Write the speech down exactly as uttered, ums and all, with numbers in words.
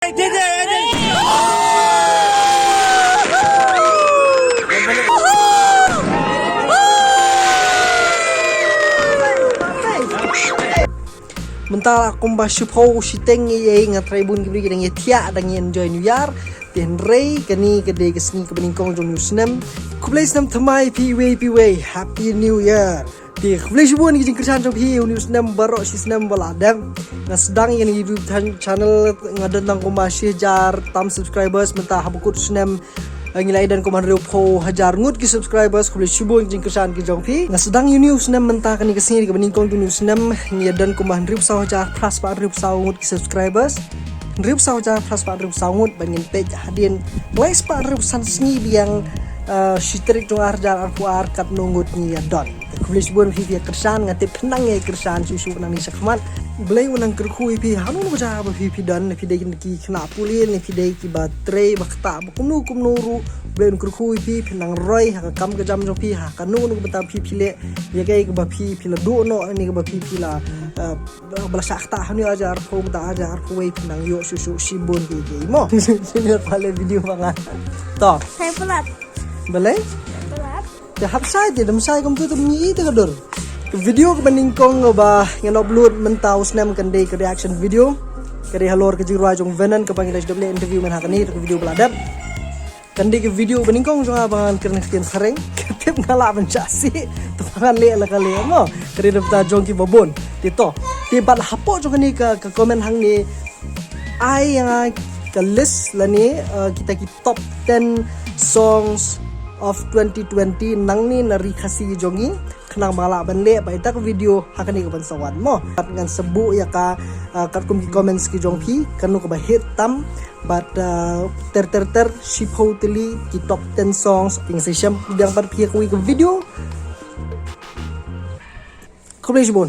Mynta kumba shiphew shiteng ïa nga trai bun ki briew ki dang ïa thiah dang ïa enjoy New Year. Te hynrei kane ka dei ka sngi kaba nyngkong jong u snem. Khublei snem thymmai phi iwei pa iwei, Happy New Year. Te khublei shibun ki jingkyrshan jong phi u snem baroh shi snem ba la dep. Nga sdang ïa kane ka YouTube channel nga don tang kumba shi hajar tam subscribers, mynta haba kut snem ngi la ïa don kumba hynriewphew hajar ngut ki subscribers. Khublei shibun jingkyrshan ki jong phi. Nga sdang ïa une u snem mynta kane ka sngi kaba nyngkong jong une u snem ngi ïa don kumba hynriewphew saw hajar phra spah hynriewphew saw ngut ki subscribers. Hynriewphew saw hajar phra spah hynriewphew saw ngut ba ngin peit hadien lai spah hynriewphew san sngi biang, eh, shi tarik jong ar hajar arphew ar katno ngut ngi ïa don. Khublei shibun phi phi ïa kyrshan, nga tip phin nang ïa kyrshan shuh shuh nangne shakhmat. Blei un nang kyrkhu ïa phi hano hano ka jaka ba phi phi don, phi dei ki khynnah pule ne phi dei kiba trei ba ktah ba kumno kumno ruh, Blei un kyrkhu ïa phi, phin nang roi ha ka kam ka jam jong phi, ha kano kano ka bynta phi phi leh, ïa kaei kaba phi phi la duh noh ne kaba phi phi la, eh, ba la shah ktah ha une u ar hajar arphew, mynta ar hajar arphew wei phin nang ïoh shuh shuh shibun ki ki mo. Senior pale video ba nga. To. Hai palat. Balei? Palat. Te hap shai te, dam shai kumtu te ngi te ka dur. Video kaba nyngkong ba ngan upload mynta u snem kan dei ka reaction video. Ka dei halor ka jingrwai jong Venom kaba ngi la dep leh interview mynha kane, ka video ba la dep. Kan dei ka video ba nyngkong jong nga ba ngan kren ktien phareng. Ka tip nga lah ban shah sih. Te ba ngan leh la ka leh mo. Ka dei dep ta jong ki babun. Te to. Te bad hapoh jong kane ka, ka comment hangne. Ai ïa nga ka list lane, eh, kita ki top ten songs of twenty twenty nangne na ri Khasi jong ngi. Khnang ba lah ban leh ba ita ka video ha kane ka ban sa wan mo. Bad ngan sa buh ïa ka, ah, katkum ki comments ki jong phi, kano kaba hit tam bad, ah, ter ter ter shiphew tylli ki top ten songs. Te ngan sa shem biang bad phi ha kawei ka video. Khublei shibun.